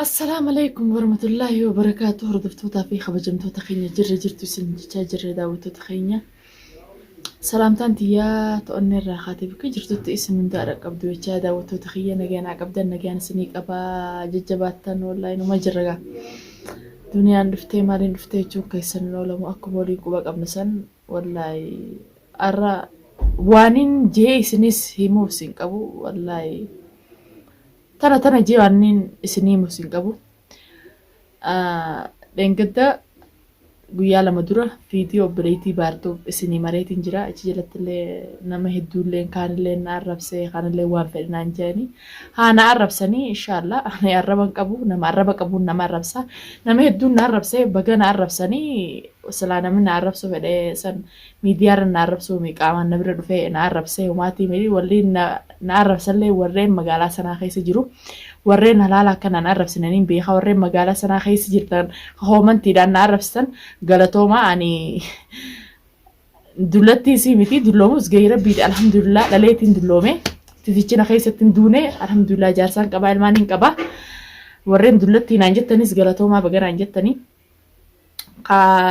Assalaamu alaikum warahmatullaahi wabarakaatu. Hordoftootaa fi kabajamtoota keenya, jirra jirtu isin jechaa jirra. Daawwattoota keenya, salaamtaan tiyyaa to'annee irraa kaatee bakka jirtutti isin hundaa dhaqqabdu jechaa, daawwattoota kiyya, nagaan haa qabdan, nagaan isinii qabaa, jajjabaattan. Wallaahi numa jirra gaa. Duniyaan dhuftee maaliin dhuftee jechuun keessan hin oolamu. Akkuma waliin quba qabnu san, wallaahi har'a waaniin jee isinis himuuf isin qabu, wallaahi tana tana jee waaniin isinii himuuf isin qabu. Dheengadda guyyaa 2 dura viidiyoo obboleettii baartuu isinii mareetiin jira. Achi jalatti illee nama hedduullee kaanillee na arrabsee, kaanillee waan fedhe naan jedhanii. Haa na arrabsanii, inshaallah, ani arraba hin qabu, nama arraba qabuun nama arrabsa. Nama hedduun na arrabsee, baga na arrabsanii. Silaa namni na arrabsuu fedhe san miidiyaarra na arrabsuu mi, qaamaan na bira dhufee na arrabsee homaatii miti. Warri na arrabsallee warreen magaalaa sanaa keessa jiru. Warreen halaala akka naan arrabsinaniin beeka. Warreen magaalaa sanaa keessa jirtan, hoomantiidhaan na arrabsitan, galatooma. Ani dullattii isii miti, dulloomus gahii rabbiiti. Alhamdulillah, dhaleetiin dulloome, titichina keessatti hin duune. Alhamdulillah, jaarsaan qabaa, ilmaan hin qabaa. Warreen dullattii naan jettanis galatoomaa, baga naan jettanii.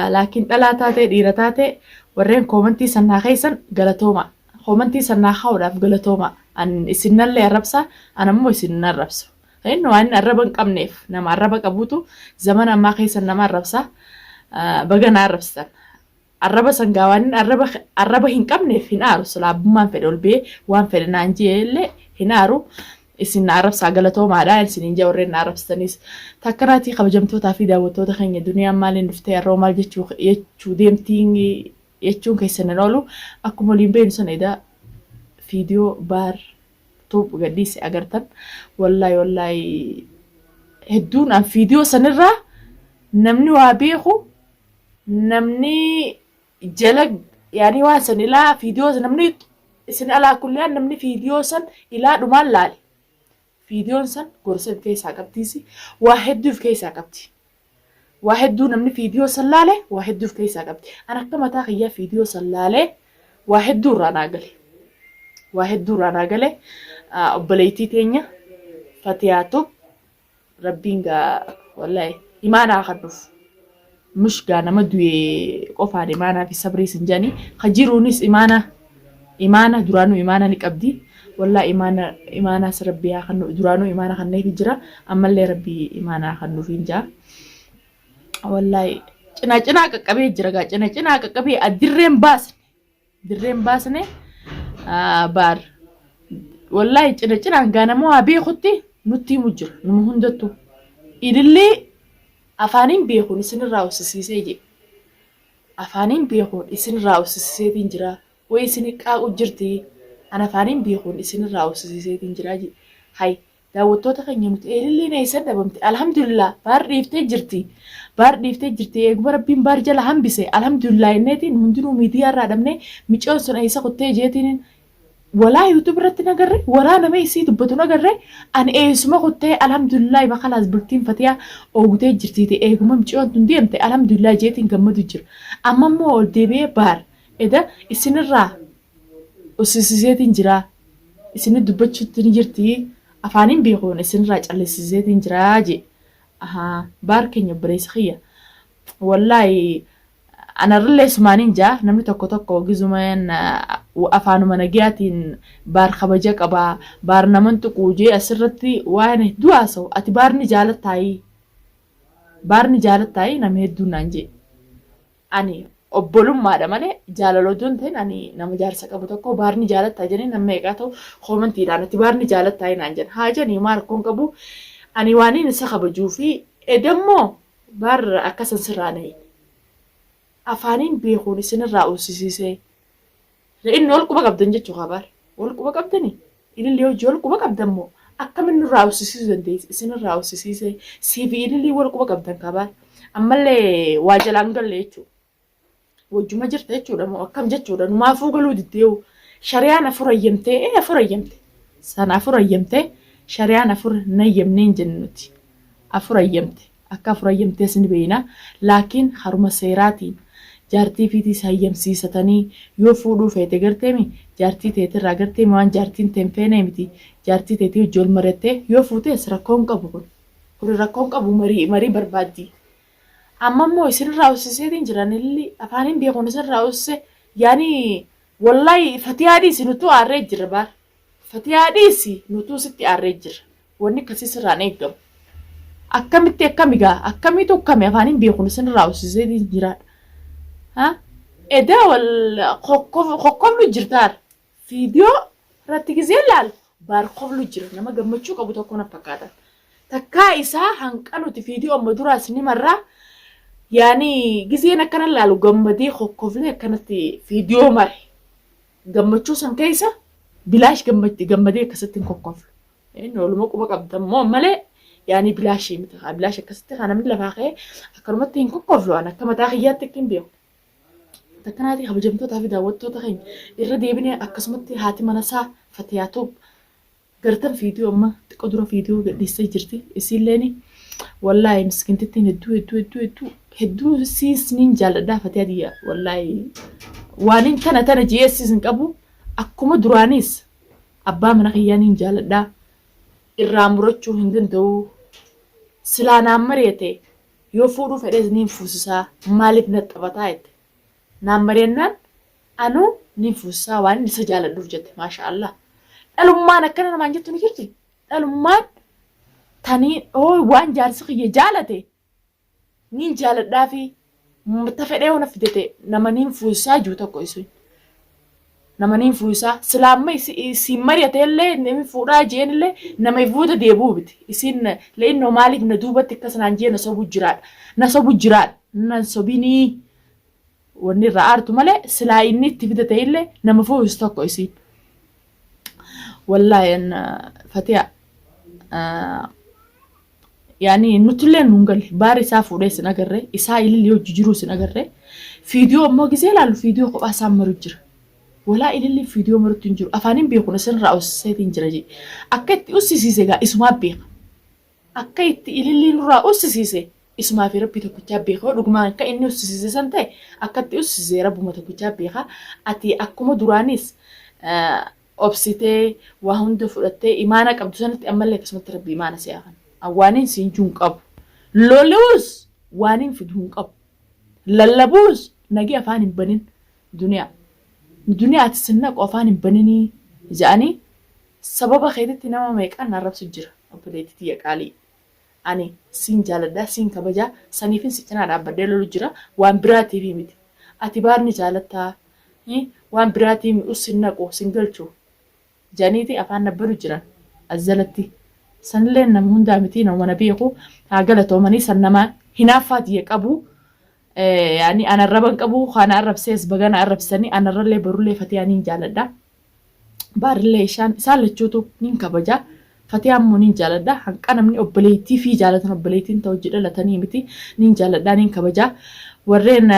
Laakiin dhalaa taate, dhiira taate, warreen koomantii sannaa keessan galatooma. Koomantii sannaa kaa'uudhaaf galatooma. An isinnallee arrabsa, an ammoo isin hin arrabsu. Inni waan arraba hin qabneef, nama arraba qabuutu zamana ammaa keessa nama arrabsa. Baga na arrabsitan. Arraba sangaa waan arraba arraba hin qabneef hin aaru. Silaa abbummaan fedhe ol ba'ee waan fedhe naan jee illee hin aaru. Isin na arrabsaa, galatoomaadha isiniin jee warreen na arrabsitanis. Takkanaatii, kabajamtootaa fi daawwattoota keenya, duniyaan maaliin dhuftee har'oo maal jechuu jechuu deemtiin jechuun keessan hin oolu. Akkuma waliin beeknu sana, edaa viidiyoo baar tuub gadhiise agartan. Wallaahi wallaahi, hedduun an viidiyoo sanirraa namni waa beeku, namni jala yaani waan san ilaa viidiyoo namni isin alaa kulliyaan, namni viidiyoo san ilaa dhumaan laale, viidiyoon san gorsa of keessaa qabdiisi, waa hedduu of keessaa qabdi. Waa hedduu namni viidiyoo san laale waa hedduu of keessaa qabdi. An akka mataa kiyyaa viidiyoo san laalee waa hedduu irraa naa gale. Waa hedduu irraa naa gale. Obboleettii teenya Fatiyaatu, rabbiin gaa wallahi imaanaa kan dhufu. Mush gaa nama du'e qofaan imaanaa fi sabrii sin jedhanii, ka jiruunis imaana, imaana duraanuu imaana ni qabdi. Wallahi imaana, imaanaas rabbii haa kennu. Duraanuu imaana kanneefi jira, ammallee rabbii imaanaa kennuuf hin jaa. Wallahi cinaa cinaa qaqqabee jira gaa, cina cinaa qaqqabee dirreen baasne, dirreen baasne baar. Wallahi cina cinaan gaa nama waa beekutti nutti himu jira. Nama hundattuu ilillee afaaniin beekuun isinirraa ussisiisee jee, afaaniin beekuun isinirraa ussisiiseetiin jira. Way isin qaaqu jirti, an afaaniin beekuun isinirraa ussisiiseetiin jira jee. Hay daawwattoota keenya, nuti eelilleen eessa dhabamte? Alhamdulillah, baar dhiiftee jirti, baar dhiiftee jirti. Eeguma rabbiin baar jala hambise alhamdulillah inneetiin hundinuu miidiyaa irraa dhabne. Micoon sun eessa kuttee jeetiin, walaa YouTube irratti nagarre, walaa nama isii dubbatu nagarre. Ani eessuma kuttee? Alhamdulillah, bakalaas bultiin Fatiyaa oogutee jirtiiti. Eeguma micoon tun deemte alhamdulillah jeetiin gammadu jira. Amma immoo ol deebi'ee baar eda isinirraa ussisiseetiin jira, isinit dubbachuutti ni jirti, afaaniin beekuun isinirraa callisiseetiin jira jee. Ahaa, baar keenya, obboleessa kiyya, wallaahi anarrillee sumaaniin jaa. Namni tokko tokko gizumaan afaanuma nagayaatiin baar kabaja qabaa, baar naman tuquu jee asirratti waan hedduu haasa'u. Ati baarni jaalattaayii, baarni jaalattaayii nama hedduun naan jee. Ani obbolummaadha malee jaalala odoo hin ta'in, ani nama jaarsa qabu tokko baarni jaalattaa jedhanii nama meeqaa ta'u koomantiidhaan ati baarni jaalattaa naan jedhan. Haa jedhanii, maal rakkoon qabu? Ani waaniin isa kabajuu fi edammoo baar akkasan sirraa nahin afaaniin beekuun isinirraa ussisiisee. Inni wal quba qabdan jechuu kabaar wal quba qabdanii ilillee hojii wal quba qabdan moo akkamin nurraa ussisiisuu dandeessi? Isinirraa ussisiisee, siifi ilillii wal quba qabdan kabaar, ammallee waa jalaan galle jechuudha. Wajjuma jirta jechuudha moo akkam jechuudha? Numaafuu galuu diddeewu. Shariyaan afur hayyamtee, ee afur hayyamte sana, afur hayyamtee. Shariyaan afur hin hayyamnee hin jennu nuti. Afur hayyamte, akka afur hayyamtees ni beeyna. Laakiin haruma seeraatiin jaartii fiitiis hayyamsiisatanii yoo fuudhuu feete, garteemi jaartii teetirraa, garteemi waan jaartiin tee hin feenee miti, jaartii teetii hojii wal mari'attee yoo fuutees rakkoo hin qabu kun. Kun rakkoon qabu marii marii barbaaddi. Amma immoo isinirraa ussiseetiin jiran illi afaaniin beekuun isinirraa ussise yaani wallahi fatiyaa dhiisi nutuu aarree jirra baar. Fatiyaa dhiisi nutuu sitti aarree jirra. Wanni akkasii sirraan eeggamu. Akkamitti akkami gaa akkamiitu akkami afaaniin beekuun isinirraa ussiseetiin jiraadha. Ha? Edaa wal kokkoflu jirtaar. Viidiyoo irratti gizee laalu baar koflu jira nama gammachuu qabu tokko na fakkaatan. Takkaa isaa hanqa nuti viidiyoo amma duraas ni marraa yaani gizeen akkana laalu gammadee kokkoflee akkanatti viidiyoo mare. Gammachuu san keessa bilaash gammadee akkasitti hin kokkoflu. Inni oluma quba qabda immoo malee yaani bilaashii miti haa bilaash akkasitti haa namni lafaa ka'ee akkanumatti hin kokkoflu an akka mataa kiyyaatti akka hin beeku. Takkanaatii kabajamtootaa fi daawwattoota keenya irra deebinee akkasumatti haati manasaa Fatiyaa Tube gartan viidiyoo amma xiqqoo dura viidiyoo gadhiistee jirti isiilleeni wallaahi miskintittiin hedduu hedduu hedduu hedduu hedduu siis niin jaalladhaa Fatiyaa tiyya wallaahi waanin tana tana je'ee siis hin qabu akkuma duraaniis abbaa mana kiyyaa niin jaaladhaa irraa murachuu hin danda'u silaa naan mari'ate Yoo fuudhuu fedhes niin fuusisaa maaliif nat taphataa jette. Naan mari'annaan anuu niin fuusisaa waanin isa jaaladhuuf jette. Maasha Allah. Dhalummaan akkana namaan jettu ni jirti. Dhalummaan tanii hoo waan jaarsi kiyya jaalate niin jaaladhaafi ta fedhee hoo na fidete nama niin fuusisaa jiru tokko isin. Nama niin fuusaa. Silaa amma isiin mari'ate illee namni fuudhaa jeen illee nama if booda deebi'uu miti. Isiin le'innoo maaliif na duubatti akkas naan jee na sobu jiraadha. Na sobu jiraadha. Nan sobinii wanni irraa aartu malee silaa inni itti fidate illee nama fuusu tokko isiin. Wallaahi an fatiya yaani nutillee nuun galle baara isaa fuudhee isin agarre isaa ililli hojii jiruu isin agarre fiidiyoo ammoo gisee ilaallu fiidiyoo kophaa isaan maru jira walaa ililli fiidiyoo marutti hin jiru afaaniin beekun isinirraa ussiseetiin jira jee akka itti ussisiise gaa isumaa beeka akka itti ilillii nurraa ussisiise isumaa fi rabbii tokkichaa beeka yoo dhugumaan akka inni ussisiise san ta'e akka itti ussisiise rabbuma tokkichaa beeka ati akkuma duraanis obsitee waa hunda fudhattee imaana qabdu sanatti ammallee akkasumatti rabbi imaana si haa kennu. An waaniin siin juu hin qabu. Loluus waaniin fidu hin qabu. Lallabuus nagee afaan hin banin duniyaa. Duniyaa ati sin naqu afaan hin baninii ja'anii sababa keetitti nama meeqaan na arrabsu jira obboleettii tiyya qaalii. Ani siin jaaladha siin kabajaa saniifin si cinaa dhaabbadhee lolu jira waan biraatiifi miti. Ati baar ni jaalattaa waan biraatii mi us sin naqu sin galchu janiiti afaan na banu jiran as jalatti. Sanilleen nama hundaa miti nama na beeku haa galatoomanii san nama hinaaffaa tiyya qabu yaani ana arraba hin qabu kana arrabsees baga na arrabsanii anarrallee borullee fatiyaa niin jaaladha. Baarillee isaan isaan lachuutu nin kabaja. Fatiyaa immoo nin jaaladha. Hanqa namni obboleettii fi jaalatan obboleettiin ta'u hojii dhalatanii miti. Nin jaaladha nin kabaja. Warreen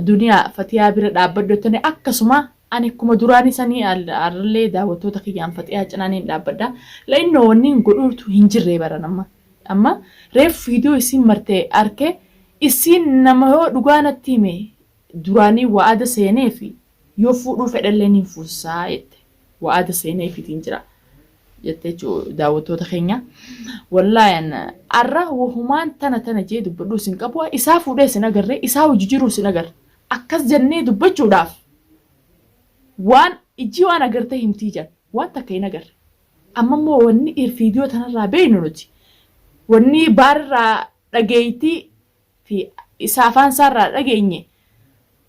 duniyaa Fatiyaa bira dhaabbadhu jettanii akkasuma ani akkuma duraanii sanii arrallee daawwattoota kiyyaan Fatiyaa cinaa nin dhaabbadha. La'innoo wanni hin godhuutu hin jirree baran amma. Amma reef viidiyoo isiin marte arke isiin nama yoo dhugaa natti hime duraanii wa'ada seeneefi Yoo fuudhuu fedhellee nin fuusisaa jette. Wa'aada seeneefiitiin jira jette jechuu daawwattoota keenya. Wallaahi an arra wahumaan tana tana jee dubbadhuu isin qabu isaa fuudhee isin agarre isaa hojii jiruu isin agarre. Akkas jennee dubbachuudhaaf waan ijji waan agartee himtii jan waan takka hin agarre. Amma immoo wanni viidiyoo tanarraa beeynu nuti wanni baarraa dhageeytii fi isa afaan isaa irraa dhageenye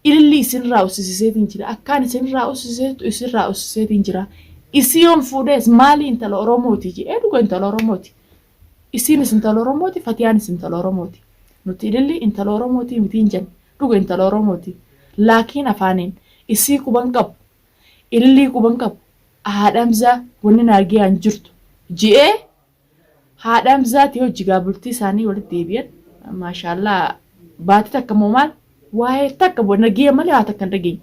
ilillii isinirraa ussisiseetiin jira. Akkaan isinirraa ussiseetu isinirraa ussiseetiin jira. Isii yoon fuudhees maali intala Oromooti jedhee dhuga intala Oromooti. Isiinis intala Oromooti, Fatiyaanis intala Oromooti. Nuti ilillii intala Oromooti mitiin jenne dhuga intala Oromooti. Laakiin afaaniin isii quban qabu, ilillii quban qabu, haadha Hamzaa wanni naa giyaan jirtu je'ee Haadha Hamzaati hojji gaa bultii isaanii walitti deebi'an maashaallah baatii takka moo maal waa'ee takka nageeya malee waa takka hin dhageenye.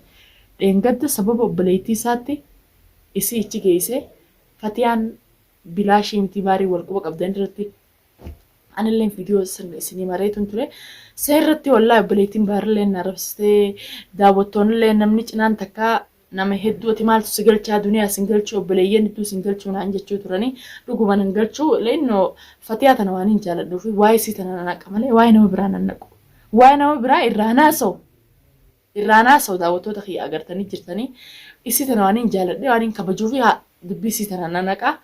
Dheengadda sababa obboleettii isaatti isii ichi geeyse Fatiyaan bilaashii miti baarii wal quba qabdan irratti anilleen viidiyoo san isinii mareetun ture. San irratti wallaahi obboleettiin baarilleen na arrabsitee daawwattoonnillee namni cinaan takkaa Nama hedduu ati maaltu si galchaa duniyaa sin galchuu obboleeyyan hedduu sin galchuu naan jechuu turanii dhuguma nan galchuu leennoo fatiyaa tana waan hin jaaladhuufi waa'ee isii tana nan haqa malee waa'ee nama biraa nan naqu. Waa'ee nama biraa irraa naasa'u. Irraa naasa'u daawwattoota kiyya agartanii jirtanii isii tana waan hin jaaladhe waan hin kabajuufi dubbii isii tana nan haqa.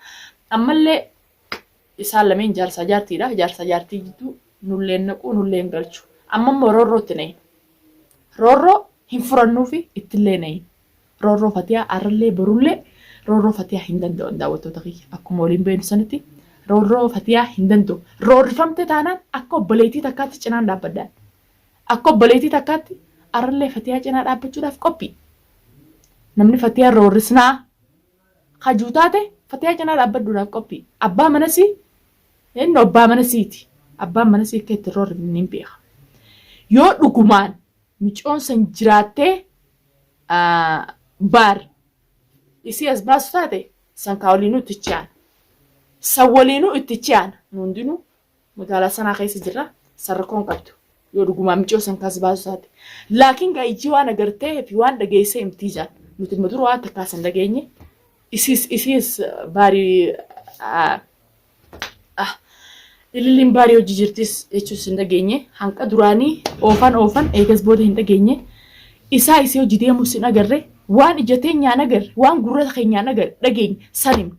Ammallee isaan lameen jaarsaa jaartiidha. Jaarsaa jaartii jidduu nulleen naqu nulleen galchu. Amma immoo roorroo itti naqnu. Roorroo hin furannuufi ittillee naqnu. Roorroo Fatiyaa arrallee borullee roorroo Fatiyaa hin danda'u daawwattoota kiyya. Akkuma waliin beeknu sanitti roorroo Fatiyaa hin danda'u. Roorrifamte taanaan akka obboleettii takkaatti cinaan dhaabbadhaan. Akka obboleettii takkaatti arrallee Fatiyaa cinaa dhaabbachuudhaaf qophii. Namni Fatiyaa roorrisnaa kajuu taate Fatiyaa cinaa dhaabbadhuudhaaf qophii. Abbaa manasii inni abbaa manasiiti. Abbaan manasii akka itti roorrifne ni beeka. Yoo dhugumaan micoon san jiraattee baar isii as baasu taate san kaa waliinuu itti ce'an. San waliinuu itti ce'an nu hundinuu magaalaa sanaa keessa jirra san rakkoon qabdu yoo dhugumaan micoo san kaas baasu taate. Laakiin gaa ijji waan agartee fi waan dhageessee himtii jaan nuti immoo dura waan takkaa san dhageenye isiis isiis baarii ah ililliin baarii hojii jirtis jechuus hin dhageenye hanqa duraanii oofan oofan eegas booda hin dhageenye isaa isii hojii deemus hin agarre waan ija teenyaan agarre waan gurra keenyaan agarre dhageenye san himna.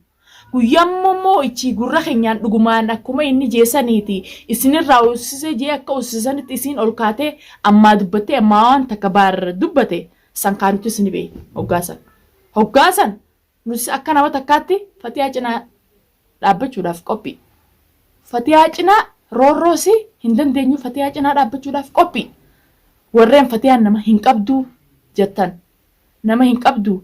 Guyyaammoo immoo ichi gurra keenyaan dhugumaan akkuma inni jeesaniiti isinirraa ussisee jee akka ussisanitti isiin ol kaatee ammaa dubbattee ammaa waan takka baar dubbate san kaa nutis ni beekna hoggaa san. Hoggaa san nutis akka nama takkaatti Fatiyaa cinaa dhaabbachuudhaaf qophii. Fatiyaa cinaa roorroosi hin dandeenyu Fatiyaa cinaa dhaabbachuudhaaf qophii. Warreen Fatiyaan nama hin qabduu jettan nama hin qabdu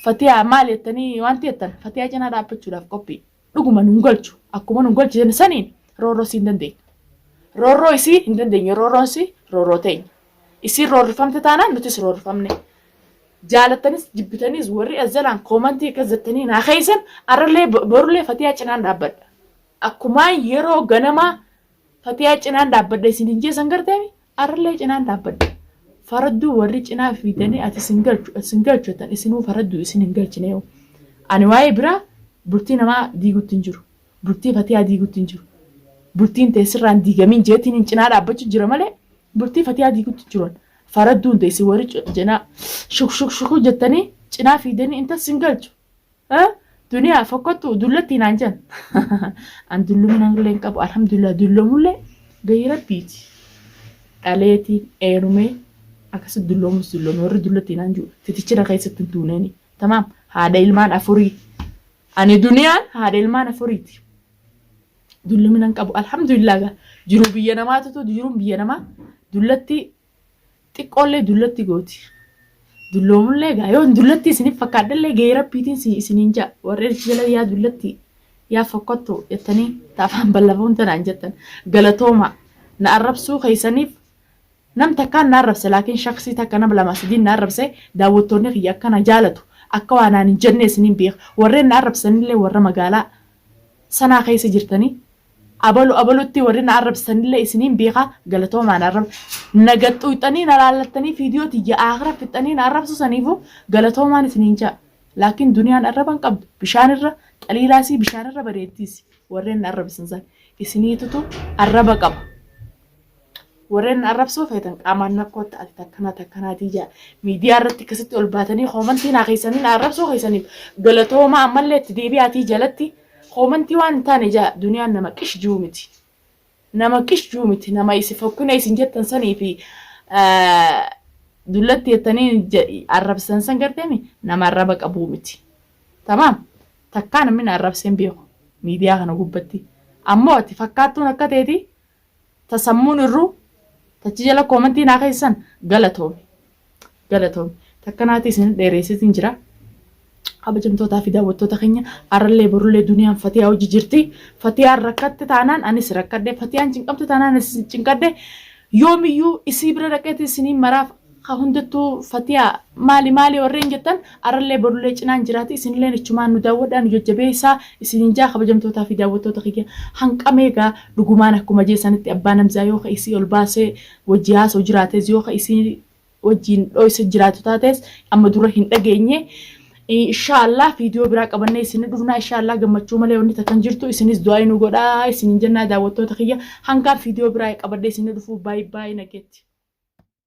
Fatiyaa maal jettanii wanti jettan Fatiyaa cinaa dhaabbachuudhaaf qophii. Dhuguma nun galchu akkuma nun galchu jenne saniin roorroo isii hin dandeenyu. Roorroo isii hin dandeenyu roorroon isii roorroo teenya. Isiin roorrifamte taanaan nutis roorrifamne. Jaalattanis jibbitanis warri as jalaan koomantii akkas jettanii naa keessan arrallee borullee Fatiyaa cinaan dhaabbadha. Akkumaan yeroo ganamaa Fatiyaa cinaan dhaabbadha isin hin jeessan garteemi arrallee cinaan dhaabbadha. Faradduu warri cinaa fiidanii ati isin galchu isin galchu jettan isinuu faradduu isin hin galchine yoo. Ani waa'ee biraa bultii namaa diigutti hin jiru. Bultii Fatiyaa diigutti hin jiru. Bultiin tee sirraan diigamin jeetiin hin cinaa dhaabbachuu jira malee bultii Fatiyaa diigutti hin jiru. Faradduun tee isin warri cinaa shuk shuk shuk jettanii cinaa fiidanii intas sin galchu. Duniyaa fokkottu dullattii naan jan. An dullumina illee hin qabu alhamdulillah dullomullee gahii rabbiiti. Dhaleetiin eerumee akkasi dulloomus dulloome warri dullattii naan jiru titichina keessatti hin duuneeni. Tamaam haadha ilmaan afurii. Ani duniyaan haadha ilmaan afuriiti. Dullumina hin qabu alhamdulillah gaa jiruu biyya namaatutu jiruun biyya namaa dullattii Xiqqoollee dullatti gooti. Dulloomullee gaa yoo dullatti isiniif fakkaadhallee gahee rabbiitiin si isiniin ja'a. Warri achi jala yaa dullatti yaa fokkottu jettanii taafaan ballafuun tanaan jettan. Galatooma na arrabsuu keessaniif nam takkaan na arrabse laakiin shaksii takka nama lama sadiin na arrabse daawwattoonni kiyya akka na jaalatu akka waa naan hin jenne isiniin beeka. Warreen na arrabsanillee warra magaalaa sanaa keessa jirtanii Abalu abalutti warri na arrabsitanillee isiniin beeka galatoomaa na arrab na gad xuyxanii na laallattanii fiidiyoo tiyya aakhira fixxanii na arrabsu saniifu galatoomaan isiniin ja'a laakiin duniyaan arraba hin qabdu bishaan irra xaliilaasii bishaan irra bareeddiisi warreen na arrabsan san isiniitutu arraba qaba. Warreen na arrabsuu feetan qaamaan na kootta ati takkanaa takkanaatii jaa miidiyaa irratti akkasitti ol baatanii koomantii naa keessanii na arrabsuu keessaniif galatoomaa ammallee itti deebi'aatii jalatti koomantii waan hin taane jaa duniyaan nama qish jiru miti. Nama qish jiru miti nama isi fokkina isin jettan sanii fi dullatti jettanii arrabsan san garteemi nama arraba qabuu miti. Tamaam takkaa namni na arrabsee hin beeku miidiyaa kana gubbatti. Ammoo ati fakkaattuun akka teeti ta sammuun irruu tachi jala koomantii naa keessan galatoomi. Galatoomi. Takka naati isin dheereessitiin jira. Kabajamtootaa fi daawwattoota keenya arrallee borullee duniyaan Fatiyaa hojii jirti. Fatiyaan rakkatte taanaan anis rakkadhe. Fatiyaan cinqamte taanaan anis cinqadhe. Yoomiyyuu isii bira dhaqeeti isiniin maraaf ka hundattuu Fatiyaa maali maali warreen jettan arrallee borullee cinaan jiraati isinilleen ichumaan nu daawwadhaa nu jajjabeessaa isiniin jaa kabajamtootaa fi daawwattoota kiyya hanqamee gaa dhugumaan akkuma jeesanitti abbaan Hamzaa yoo ka isii ol baasee wajji haasa'u jiraates yoo ka isii wajjiin dhoysa jiraatu taates amma dura hin dhageenye. Inshaallah viidiyoo biraa qabannee isin dhufnaa. Inshaallah gammachuu malee wanni takka hin jirtu. Isinis du'aa nu godhaa isinin jennaa. Daawwattoota kiyya, hangaan viidiyoo biraa qabadhee isin dhufu, baay'ee baay'ee nageetti.